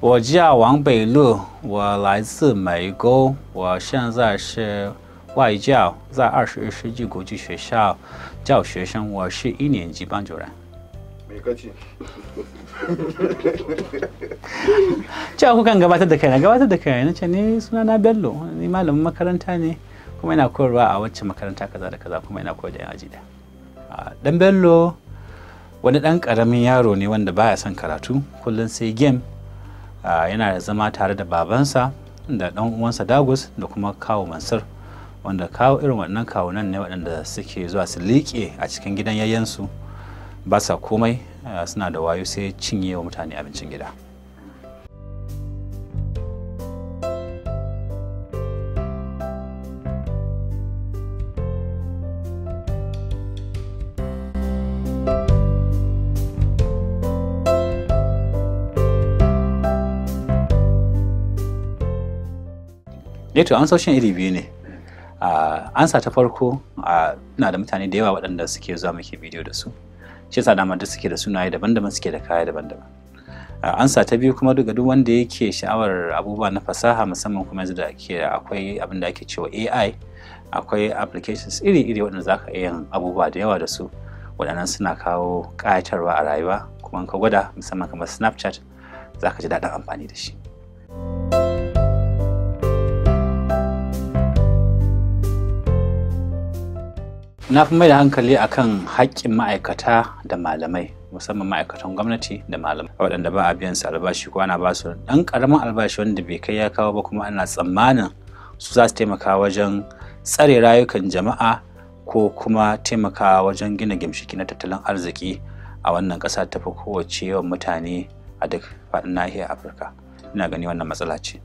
我叫王北路，我来自美国，我现在是外教，在21世纪国际学校教学生，我是1年级班主任。Me kace? Cewa kukan gabatar da kaina, gabatar da kaina nace ni sunana Bello, ni malamin makaranta ne, kuma ina koyarwa a wacce makaranta kaza da kaza, kuma ina koyar da 'yan aji ɗaya. Dan Bello wani ɗan ƙaramin yaro ne wanda baya son karatu, kullum sai game. Yana zama tare da babansa da ɗan uwansa Dagus da kuma kawu Mansur, wanda kawo irin wannan kawunan ne waɗanda suke zuwa su liƙe a cikin gidan yayyansu, ba sa komai, suna da wayo sai cinye wa mutane abincin gida. To an soshin iri biyu ne. Ansa ta farko, ina da mutane da yawa waɗanda suke zuwa muke bidiyo da su. Shi yasa dama duk suke da sunaye daban-daban, suke da kaya daban-daban. Ansa ta biyu kuma duk wanda yake sha'awar abubuwa na fasaha, musamman kuma yanzu da ake akwai abin da ake cewa AI, akwai applications iri-iri waɗanda za ka iya yin abubuwa da yawa da su. Waɗannan suna kawo ƙayatarwa a rayuwa, kuma in ka gwada musamman kamar Snapchat, za ka ji daɗin amfani da shi. Na fi mai da hankali akan haƙƙin ma'aikata da malamai, musamman ma'aikatan gwamnati da malamai waɗanda ba a biyan su albashi ko ana ba su ɗan ƙaramin albashi wanda bai kai ya kawo ba, kuma ana tsammanin su za su taimaka wajen tsare rayukan jama'a ko kuma taimakawa wajen gina gimshiki na tattalin arziki a wannan ƙasa ta fi kowace yawan mutane a duk faɗin nahiyar Afirka. Ina gani wannan matsala ce.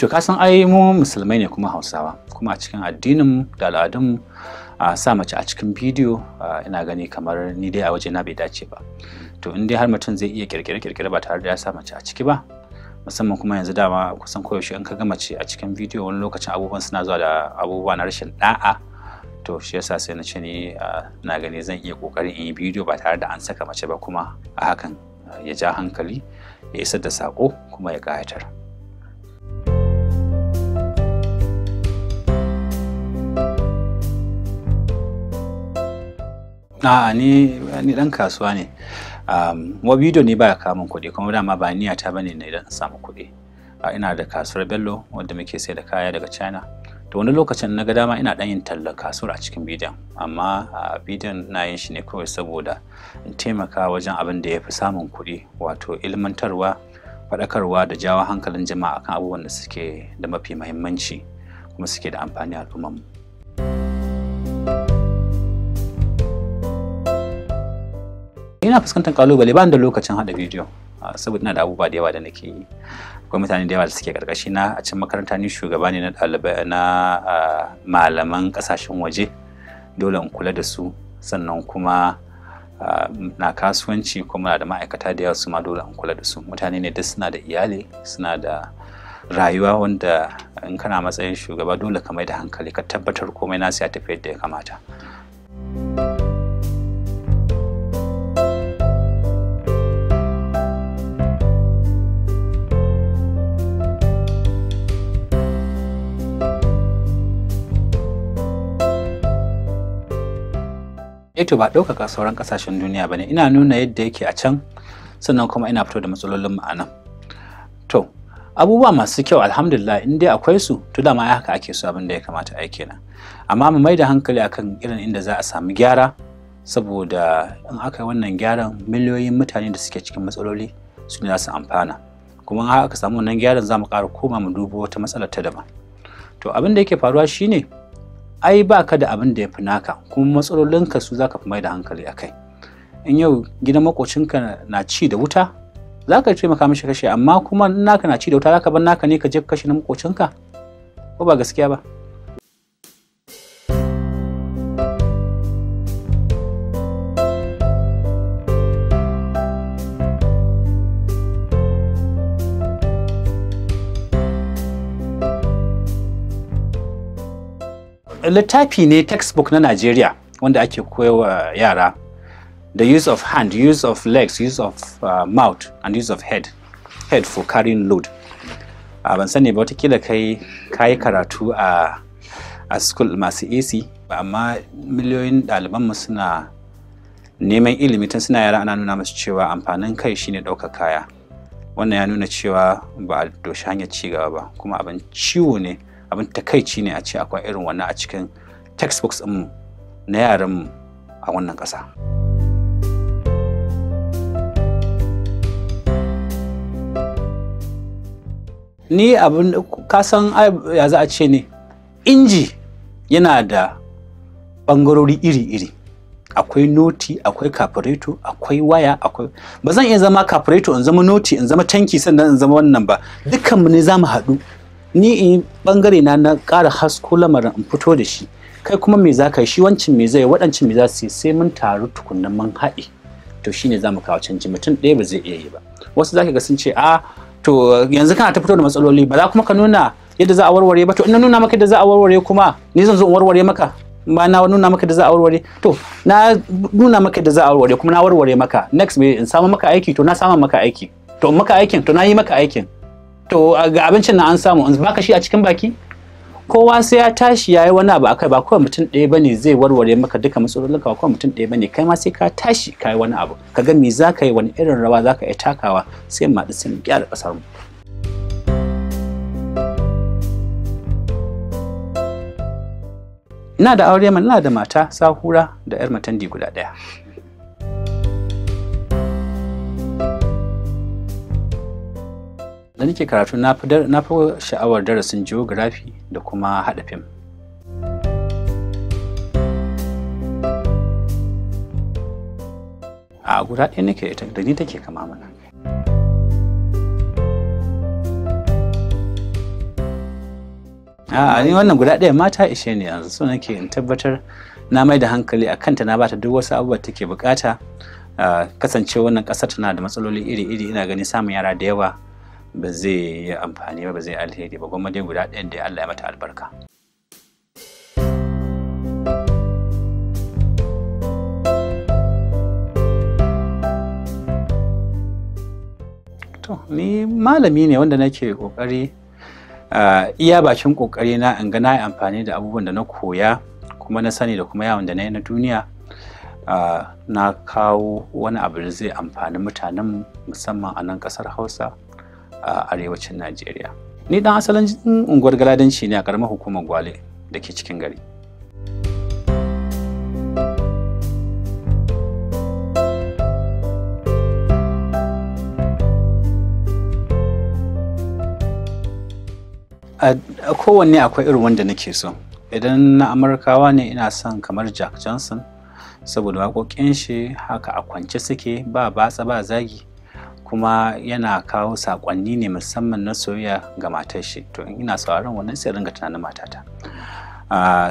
To ka san ai mu musulmai ne kuma Hausawa, kuma a cikin addininmu da al'adunmu a sa mace a cikin bidiyo, ina gani kamar ni dai a waje na bai dace ba. To in dai har mutum zai iya kirkire-kirkire ba tare da ya sa mace a ciki ba, musamman kuma yanzu dama kusan koyaushe in ka ga mace a cikin bidiyo wani lokacin abubuwan suna zuwa da abubuwa na rashin da'a. To shi yasa sai na ce ni na gani zan iya kokarin in yi bidiyo ba tare da an saka mace ba, kuma a hakan ya ja hankali, ya isar da sako kuma ya ƙayatar. A'a, ni dan kasuwa ne. Wa bidiyo ne baya kawo min kuɗi, kuma dama ba niyyata bane na idan in samu kuɗi. Ina da kasuwar Bello wadda muke sai da kaya daga China. To wani lokacin na ga dama ina ɗan yin tallar kasuwar a cikin bidiyon, amma bidiyon na yin shi ne kawai saboda in taimaka wajen abin da ya fi samun kuɗi, wato ilmantarwa, faɗakarwa da jawo hankalin jama'a akan abubuwan da suke da mafi muhimmanci kuma suke da amfani a al'ummarmu. Ina fuskantar kalubale, ba ni da lokacin haɗa bidiyo saboda ina da abubuwa da yawa da nake yi. Akwai mutane da yawa da suke karkashi na a cikin makaranta. Ni shugaba ne na ɗalibai na malaman ƙasashen waje, dole in kula da su. Sannan kuma na kasuwanci kuma na da ma'aikata da yawa, su ma dole in kula da su. Mutane ne duk suna da iyali, suna da rayuwa, wanda in kana matsayin shugaba dole ka mai da hankali ka tabbatar komai nasu ya tafi yadda ya kamata. To ba ɗaukaka sauran ƙasashen duniya ba ne, ina nuna yadda yake a can, sannan kuma ina fito da matsalolin mu a nan. To abubuwa masu kyau alhamdulillah in dai akwai su, to dama ai haka ake so, abin da ya kamata ai kenan. Amma mu mai da hankali akan irin inda za a samu gyara, saboda in aka yi wannan gyaran miliyoyin mutane da suke cikin matsaloli su ne za su amfana. Kuma in aka samu wannan gyaran za mu ƙara koma mu dubo wata matsalar ta daban. To abin da yake faruwa shine ai ba ka da abin da ya fi naka, kuma matsalolinka su za ka fi mai da hankali a kai. In yau gidan makocinka na ci da wuta, za ka taimaka mishi kashe, amma kuma in naka na ci da wuta, za ka bar naka ne ka je kashe na makocinka? Ko ba gaskiya ba? Littafi ne textbook na Najeriya wanda ake koyawa yara the use of hand, use of legs, use of mouth and use of head, head for carrying load. Ban sani ba, watakila kai kayi karatu a school masu AC, amma miliyoyin ɗalibanmu suna neman ilimi tun suna yara ana nuna musu cewa amfanin kai shine ɗaukar kaya. Wannan ya nuna cewa ba a doshi hanyar ci gaba ba, kuma abin ciwo ne, abin takaici ne a ce akwai irin wannan a cikin textbooks ɗinmu na yaranmu a wannan ƙasa. Ni abin kasan ya za a ce ne, inji yana da ɓangarori iri-iri. Akwai noti, akwai kafureto, akwai waya, akwai ba zan iya zama kafureto in zama noti in zama tanki sannan in zama wannan ba. Dukkanmu ne za mu haɗu. Ni in ɓangare na na ƙara hasko lamarin in fito da shi. Kai kuma me za ka yi, shi wancin me zai, waɗancin me za su yi, sai mun taru tukunna mun haɗe. To shine za mu kawo canji, mutum ɗaya ba zai iya yi ba. Wasu za ka ga sun ce a to yanzu kana ta fito da matsaloli, ba za kuma ka nuna yadda za a warware ba. To in na nuna maka yadda za a warware kuma ni zan zo in warware maka. Ba na nuna maka da za a warware, to na nuna maka da za a warware kuma na warware maka. Next me in samu maka aiki, to na samu maka aiki, to in maka aikin, to na yi maka aikin, to ga abincin na an samu in baka shi a cikin baki. Kowa sai ya tashi ya yi wani abu akai, ba kawai mutum ɗaya bane zai warware maka duka matsalolinka, ba kawai mutum ɗaya bane. Kai ma sai ka tashi ka yi wani abu, ka ga me za ka yi, wani irin rawa za ka iya takawa, sai mu haɗu sai mu gyara ƙasar mu. Ina da aure man, ina da mata Sahura da 'yar matandi guda ɗaya. Da nake karatu na fi sha'awar darasin geography da kuma haɗa fim. A guda ɗaya nake ita, da ni take kama mana. A'a, ni wannan guda ɗaya mata ishe ne yanzu, so nake in tabbatar na mai da hankali a kanta, na bata duk wasu abubuwa take bukata. Kasance wannan ƙasar tana da matsaloli iri-iri, ina ganin samun yara da yawa ba zai yi amfani ba, ba zai alheri ba, gwamma dai guda ɗayan da Allah ya mata albarka. To ni malami ne wanda nake kokari iya bakin kokari na in ga na yi amfani da abubuwan da na koya kuma na sani da kuma yawon da na yi na duniya, na kawo wani abu da zai amfani mutanen musamman a nan kasar Hausa a arewacin Najeriya. Ni dan asalin unguwar Galadanci ne a karamar hukumar Gwale da ke cikin gari. A kowanne akwai irin wanda nake so. Idan na Amurkawa ne ina son kamar Jack Johnson, saboda waƙoƙin shi haka a kwance suke, ba batsa ba zagi, kuma yana kawo saƙonni ne musamman na soyayya ga matar shi. To in ina sauraron wannan sai ringa tunanin matata.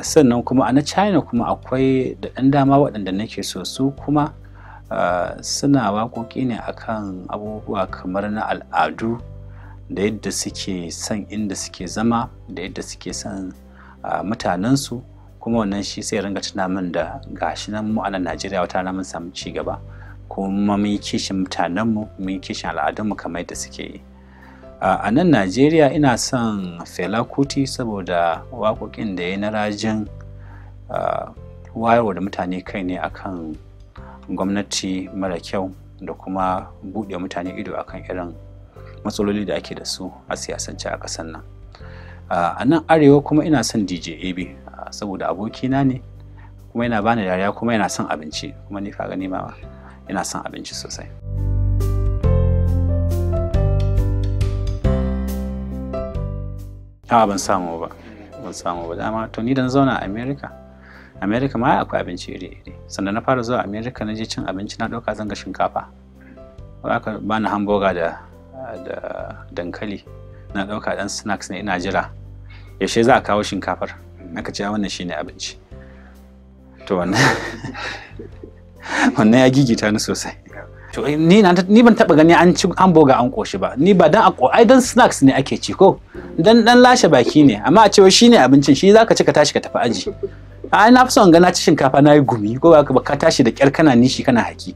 Sannan kuma a na China kuma akwai da ɗan dama waɗanda nake so, su kuma suna waƙoƙi ne akan abubuwa kamar na al'adu da yadda suke son inda suke zama da yadda suke son mutanensu, kuma wannan shi sai ringa tuna min da gashi nan mu a nan Najeriya wata rana mun samu ci gaba, kuma mun yi kishin mutanenmu, mun yi kishin al'adunmu kamar yadda suke yi. A nan Najeriya ina son Fela Kuti saboda waƙoƙin da ya na rajin wayarwa da mutane kai ne akan gwamnati mara kyau da kuma buɗe mutane ido akan irin matsaloli da ake da su a siyasance a ƙasar nan. A nan arewa kuma ina son DJ AB saboda abokina ne, kuma yana bani dariya, kuma yana son abinci, kuma ni ka gani ma ina son abinci sosai. A'a, ban samu ba, ban samu ba dama. To ni da na zauna a America, America ma akwai abinci iri-iri. Sannan na fara zuwa America na je cin abinci na ɗauka zanga shinkafa, aka bani hamburger da dankali, na ɗauka ɗan snacks ne, ina jira yaushe za a kawo shinkafar, aka ce wannan shine abinci. To wannan wannan ya gigita ni sosai. To ni ban taba gani an ci hamburger an koshi ba. Ni ba dan ai dan snacks ne ake ci ko dan dan lashe baki ne, amma a cewa shine abincin shi zaka ci ka tashi ka tafi aji. Ai na fi son ga na ci shinkafa na yi gumi, ko ba ka tashi da kyar kana nishi kana haki.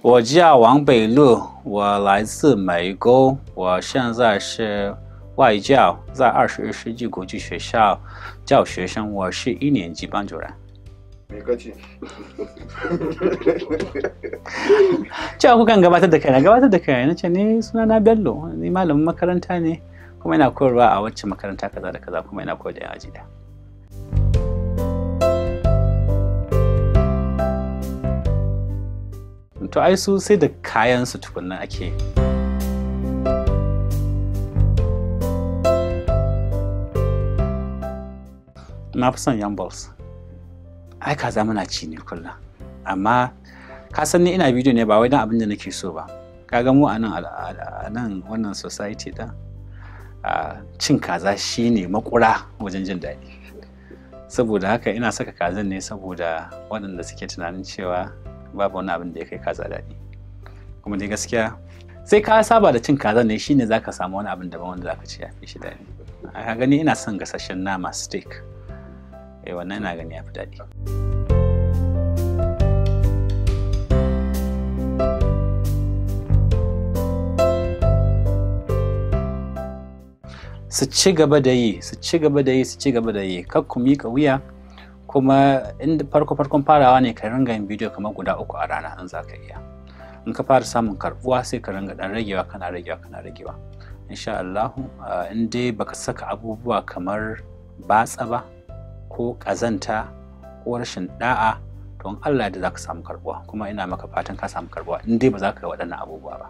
我叫王北路，我来自美国，我现在是外教，在21世纪国际学校教学生，我是1年级班主任。 Me kace? Cewa kukan gabatar da kaina, gabatar da kaina nace ni sunana Bello, ni malamin makaranta ne, kuma ina koyarwa a wacce makaranta kaza da kaza, kuma ina koyar da 'yan aji ɗaya. To ai su sai da kayan su tukunna ake. Na fi son yam balls. Ai kaza muna ci ne kullum. Amma ka san ni ina bidiyo ne ba wai don abin da nake so ba. Ka ga mu a nan wannan society ɗin, cin kaza shine makura wajen jin daɗi. Saboda haka ina saka kazan ne saboda waɗanda suke tunanin cewa babu wani abin da ya kai kaza daɗi. Kuma dai gaskiya sai ka saba da cin kaza ne shine zaka samu wani abin daban wanda zaka ci ya fi shi daɗi. Ka gani ina son gasasshen nama steak. Eh wannan ina gani ya fi daɗi. Su ci gaba da yi, su ci gaba da yi, su ci gaba da yi. Kar ku miƙa wuya. Kuma inda farko farkon farawa ne ka ringa yin bidiyo kamar guda 3 a rana in za ka iya. In ka fara samun karbuwa sai ka ringa dan ragewa kana ragewa kana ragewa. Insha Allahu, in dai baka saka abubuwa kamar batsa ba ko ƙazanta ko rashin da'a, to in Allah da za ka samu karbuwa. Kuma ina maka fatan ka samu karbuwa in dai ba za ka yi waɗannan abubuwa ba.